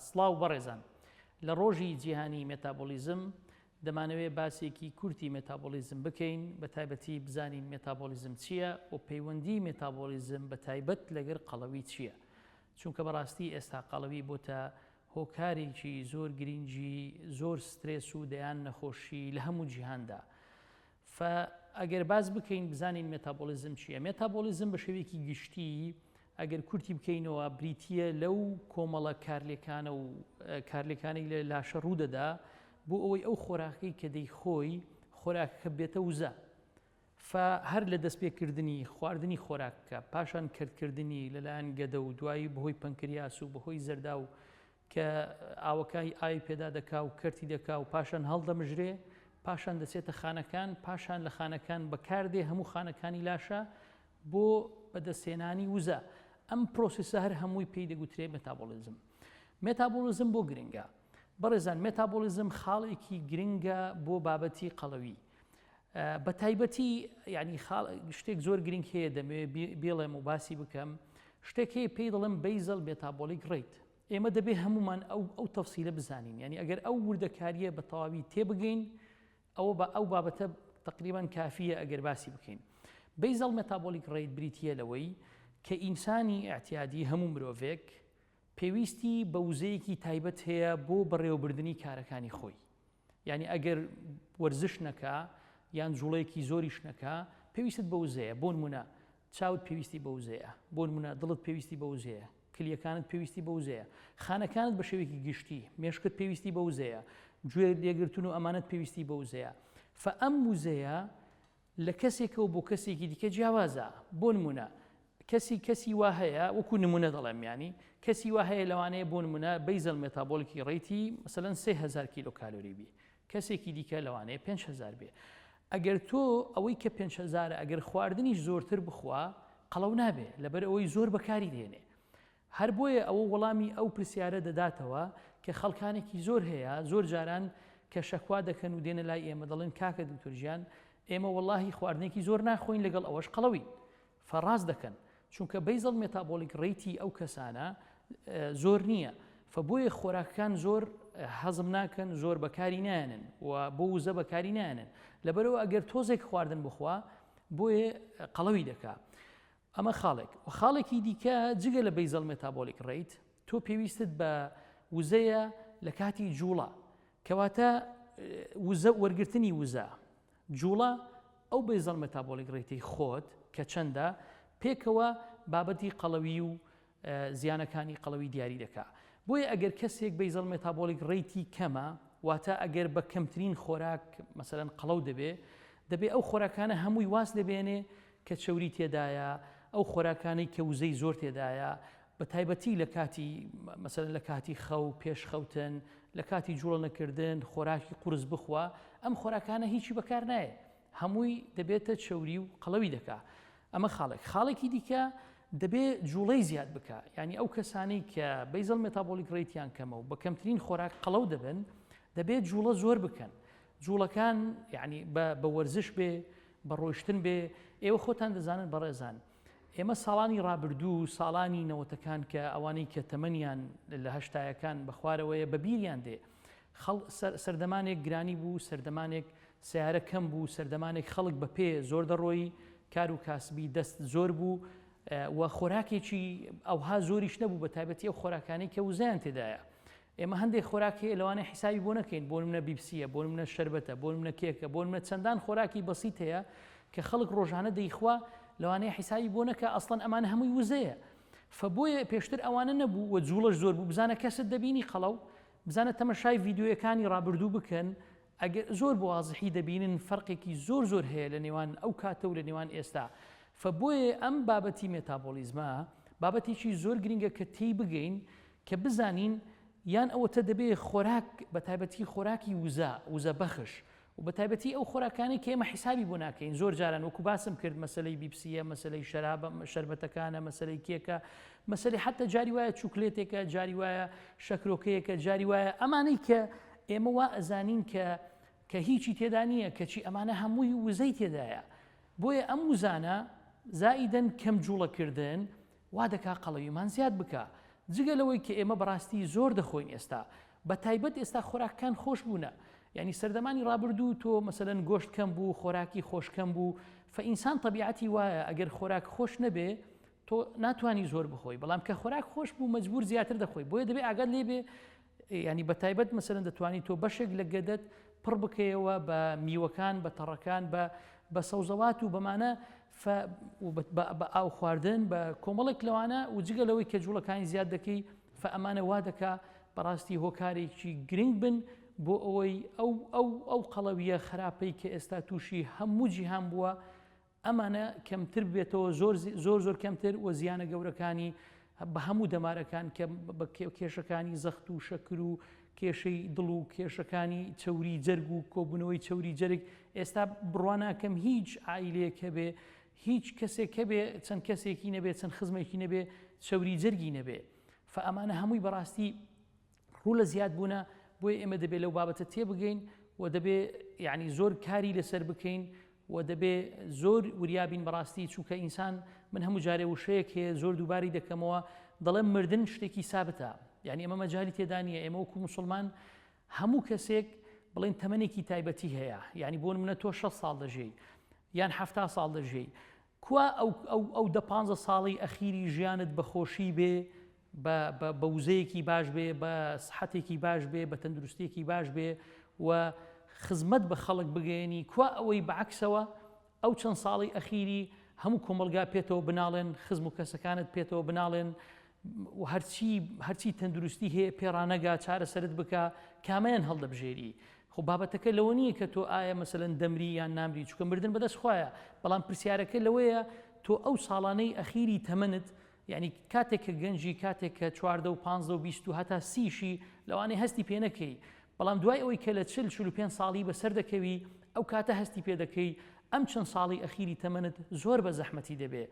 سڵاو بەڕێزان. لە ڕۆژی جیهانی مێتابۆلیزم دەمانەوێ باسێکی کورتی مێتابۆلیزم بکەین، بە تایبەتی بزانین مێتابۆلیزم چییە و پەیوەندی مێتابۆلیزم بە تایبەت لەگەر قەڵەوی چییە؟ چونکە بەڕاستی ئێستا قەڵەوی بۆتە هۆکارێکی زۆر گرینگی زۆر سترێس و دەیان نەخۆشی لە هەموو جیهاندا. فە ئەگەر باس بکەین بزانین مێتابۆلیزم چییە؟ مێتابۆلیزم بە شێوەیەکی گشتی ئەگەر کورتی بکەینەوە بریتییە لەو کۆمەڵە کارلێکانە و کارلێکانەی لە لاشە ڕوودەدا بۆ ئەوەی ئەو خۆراکەی کە دەیخۆی خۆراکەکە بێتە وزە. فە هەر لە دەستپێکردنی خواردنی خۆراکەکە پاشان کەرتکردنی لەلایەن گەدە و دوایی بەهۆی پەنکریاس و بەهۆی زەرداو کە ئاوەکای ئاوی پێدا دەکا و کەرتی دەکا و پاشان هەڵدەمژرێ پاشان دەچێتە خانەکان پاشان لە خانەکان بەکاردێ هەموو خانەکانی لاشە بۆ بەدەستهێنانی وزە ئەم پرۆسیسە هەر هەمووی پێی دەگوترێ مێتابۆلیزم مێتابۆلیزم بۆ گرنگە بەڕێزان مێتابۆلیزم خاڵێکی گرنگە بۆ بابەتی قەڵەوی بە تایبەتی یعنی شتێک زۆر گرنگ هەیە دەمەوێت بێڵێم و باسی بکەم شتێک هەیە پێی دەڵێم basal metabolic rate ئێمە دەبێ هەمومان ئەو ئەو تەفسیلە بزانین یعنی ئەگەر ئەو وردەکاریە بە تەواوی تێبگەین ئەوە بە ئەو بابەتە تقریبان کافیە ئەگەر باسی بکەین basal metabolic rate بریتە لەوەی کە ئینسانی ئیعتیادی هەموو مرۆڤێک پێویستی بە وزەیەکی تایبەت هەیە بۆ بەڕێوەبردنی کارەکانی خۆی یانی ئەگەر وەرزش نەکا یان جوڵەیەکی زۆریش نەکا پێویستت بە وزەیە بۆ نمونە چاوت پێویستی بە وزەیە بۆ نمونە دڵت پێویستی بە وزەیە کلیەکانت پێویستی بە وزەیە خانەکانت بە شێوەیەکی گشتی مێشکت پێویستی بە وزەیە گوێ لێگرتن و ئەمانەت پێویستی بە وزەیە فە ئەم وزەیە لە کەسێکەوە بۆ کەسێکی دیکە جیاوازە بۆ نمونە کەسی کەسی وا هەیە وەکو نمونە دەڵێم یانی کەسی وا هەیە لەوانەیە بۆ نمونە basal metabolic rate ی مەسەلەن 3000 کیلۆ کالۆری بی کەسێکی دیکە لەوانەیە 5000 بێ ئەگەر تۆ ئەوەی کە 5000 ئەگەر خواردنیش زۆرتر بخوا قەڵەو نابێ لەبەر ئەوەی زۆر بەکاری دێنێ هەر بۆیە ئەوە وەڵامی ئەو پرسیارە دەداتەوە کە خەڵکانێکی زۆر هەیە زۆر جاران کە شەکوا دەکەن و دێنە لای ئێمە دەڵێن کاکە دکتۆر گیان ئێمە وەڵاهی خواردنێکی زۆر ناخۆین لەگەڵ ئەوەش قەڵەوین فە ڕاست دەکەن چونکە basal metabolic rate ی ئەو کەسانە زۆر نییە فە بۆیە خۆراکەکان زۆر هەزم ناکەن زۆر بەکاری نایەنن و بۆ وزە بەکاری نایەنن لەبەرەوە ئەگەر تۆزێک خواردن بخوا بۆیە قەڵەوی دەکا ئەمە خاڵێک و خاڵێکی دیکە جگە لە basal metabolic rate تۆ پێویستت بە وزەیە لە کاتی جوڵە کەواتە وزە وەرگرتنی وزە جوڵە ئەو basal metabolic rate ی خۆت کە چەندە پێکەوە بابەتی قەڵەوی و زیانەکانی قەڵەوی دیاری دەکا بۆیە ئەگەر کەسێک basal metabolic rate ی کەمە واتە ئەگەر بە کەمترین خۆراک مەسەلەن قەڵەو دەبێ دەبێ ئەو خۆراکانە هەمووی واز لێبێنێ کە چەوری تێدایە، ئەو خۆراکانەی کە وزەی زۆر تێدایە، بە تایبەتی لە کاتی مەسەلەن لە کاتی خەو، پێش خەوتن، لە کاتی جوڵە نەکردن، خۆراکی قورس بخوا، ئەم خۆراکانە هیچی بەکار نایێ، هەمووی دەبێتە چەوری و قەڵەوی دەکا. ئەمە خاڵێک. خاڵێکی دیکە دەبێ جوڵەی زیاد بکا، یانی ئەو کەسانەی کە basal metabolic rate یان کەمە و بە کەمترین خۆراک قەڵەو دەبن، دەبێ جوڵە زۆر بکەن. جوڵەکان یانی بە وەرزش بێ، بە ڕۆیشتن بێ، ئێوە خۆتان دەزانن بەڕێزان ئێمە ساڵانی ڕابردوو ساڵانی نەوەتەکان کە ئەوانەی کە تەمەنیان لە هەشتایەکان بە خوارەوەیە بە بیریان دێ خەڵ سەردەمانێک گرانی بوو سەردەمانێک سیارە کەم بوو سەردەمانێک خەڵک بە پێ زۆر دەڕۆیی کار و کاسبی دەست زۆر بوو و خۆراکێکی ئەوها زۆریش نەبوو بە تایبەتی ئەو خۆراکانەی کە وزەیان تێدایە ئێمە هەندێک خۆراک هەیە لەوانەیە حیسابی بۆ نەکەین، بۆ نمونە بیپسییە، بۆ نمونە شەربەتە، بۆ نمونە کێکە، بۆ نمونە چەندان خۆراکی بەسیت هەیە کە خەڵک ڕۆژانە دەیخوا لەوانەیە حیسابی بۆ نەکا ئەسڵەن ئەمانە هەمووی وزەیە فە بۆیە پێشتر ئەوانە نەبوو و جوڵەش زۆر بوو بزانە کەست دەبینی قەڵەو بزانە تەمەشای ڤیدیۆیەکانی ڕابردوو بکەن ئەگەر زۆر بە وازحی دەبینن فەرقێکی زۆر زۆر هەیە لە نێوان ئەو کاتە و لە نێوان ئێستا فە بۆیە ئەم بابەتی مێتابۆلیزمە بابەتێکی زۆر گرنگە کە تێی بگەین کە بزانین یان ئەوەتە دەبێ خۆراک بە تایبەتی خۆراکی وزە وزە بەخش و بە تایبەتی ئەو خۆراکانەی کە ئێمە حیسابی بۆ ناکەین زۆر جاران وەکو باسم کرد مەسەلەی بیپسیە مەسەلەی شەرابە شەربەتەکانە مەسەلەی کێکە مەسەلەی حەتە جاری وایە چوکلێتێکە جاری وایە شەکرۆکەیەکە جاری وایە ئەمانەی کە ئێمە وا ئەزانین کە کە هیچی تێدا نییە کەچی ئەمانە هەمووی وزەی تێدایە بۆیە ئەم وزانە زائیدەن کەم جوڵەکردن وا دەکا قەڵەویمان زیاد بکا. جگە لەوەی کە ئێمە بەڕاستی زۆر دەخۆین ئێستا بە تایبەت ئێستا خۆراکەکان خۆش بوونە یعنی سەردەمانی ڕابردوو تۆ مەسەلەن گۆشت کەم بوو خۆراکی خۆش کەم بوو فە ئینسان تەبیعەتی وایە ئەگەر خۆراک خۆش نەبێ تۆ ناتوانی زۆر بخۆی بەڵام کە خۆراک خۆش بوو مەجبور زیاتر دەخۆی بۆیە دەبێ ئاگات لێ بێ ینی بە تایبەت مەسەلەن دەتوانی تۆ بەشێک لە گەدەت پڕ بکەیەوە بە میوەکان بە تەڕەکان بە بە سەوزەوات و بەمانە بە ئاو خواردن بە کۆمەڵێک لەوانە و جگە لەوەی کە جوڵەکانی زیاد دەکەی فە ئەمانە وا دەکا بەڕاستی هۆکارێکی گرنگ بن بۆ ئەوەی ئەو ئەو ئەو قەڵەویە خراپەی کە ئێستا تووشی هەموو جیهان بووە ئەمانە کەمتر بێتەوە زۆر زۆر زۆر کەمتر و زیانە گەورەکانی بە هەموو دەمارەکان کە بە کێشەکانی زەخت و شەکر و کێشەی دڵ و کێشەکانی چەوری جەرگ و کۆبوونەوەی چەوری جەرگ ئێستا بڕوا ناکەم هیچ عائیلەیەک هەبێ هیچ کەسێک هەبێ چەند کەسێکی نەبێ چەند خزمێکی نەبێ چەوری جەرگی نەبێ فەئەمانە هەمووی بەڕاستی ڕوو لە زیاد بوونە بۆیە ئێمە دەبێ لەو بابەتە تێبگەین و دەبێ یعنی زۆر کاری لەسەر بکەین و دەبێ زۆر وریابین بەڕاستی چونکە ئینسان من هەموو جارێ وشەیەک هەیە زۆر دووباری دەکەمەوە دەڵێم مردن شتێکی سابتە یعنی ئەمە مەجای تێدا نییە ئێمە وەکو مسلمان هەموو کەسێک بڵێن تەمەنێکی تایبەتی هەیە یعنی بۆ منە تۆ 6 ساڵ دەژێی یان ه ساڵ دەژێی کوا ئەو ئەو ئەو دە پانزە ساڵەی ئەخیری ژیانت بە خۆشی بێ بە بە بە وزەیەکی باش بێ بە سحەتێکی باش بێ بە تەندروستیەکی باش بێ و خزمەت بە خەڵک بگەیەنی کوا ئەوەی بە عەکسەوە ئەو چەند ساڵەی ئەخیری هەموو کۆمەڵگا پێتەوە بناڵێن خزم و کەسەکانت پێتەوە بناڵێن و هەرچی هەرچی تەندروستی هەیە پێڕانەگا چارەسەرت بکە کامیان هەڵدەبژێری خۆ بابەتەکە لەوە نییە کە تۆ ئایا مەسەلەن دەمری یان نامری چونکە مردن بەدەست خوایە بەڵام پرسیارەکە لەوەیە تۆ ئەو ساڵانەی ئەخیری تەمەنت یعنی کاتێک کە گەنجی کاتێک کە چواردە و پانزدە و 20 و هەتا سیشی لەوانەیە هەستی پێ نەکەی بەڵام دوای ئەوەی کە لە چل 45 ساڵی بەسەر دەکەوی ئەو کاتە هەستی پێ دەکەی ئەم چەند ساڵی ئەخیری تەمەنت زۆر بە زەحمەتی دەبێ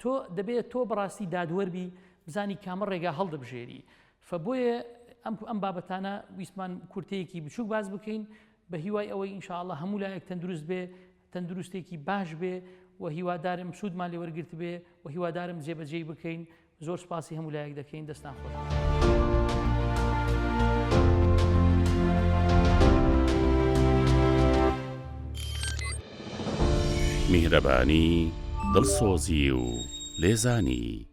تۆ دەبێت تۆ بەڕاستی دادوەر بی بزانی کامە ڕێگا هەڵدەبژێری فە بۆیە ئەم ئەم بابەتانە ویستمان کورتەیەکی بچووک باس بکەین بە هیوای ئەوەی ان شاء اللە هەموو لایەک تەندروست بێ تەندروستێکی باش بێ و هیوادارم سوودمان لێ وەرگرت بێ و هیوادارم جێبەجێی بکەین زۆر سوپاسی هەموو لایەک دەکەین دەستان خۆش. میهرەبانی، دڵسۆزی و لێزانی.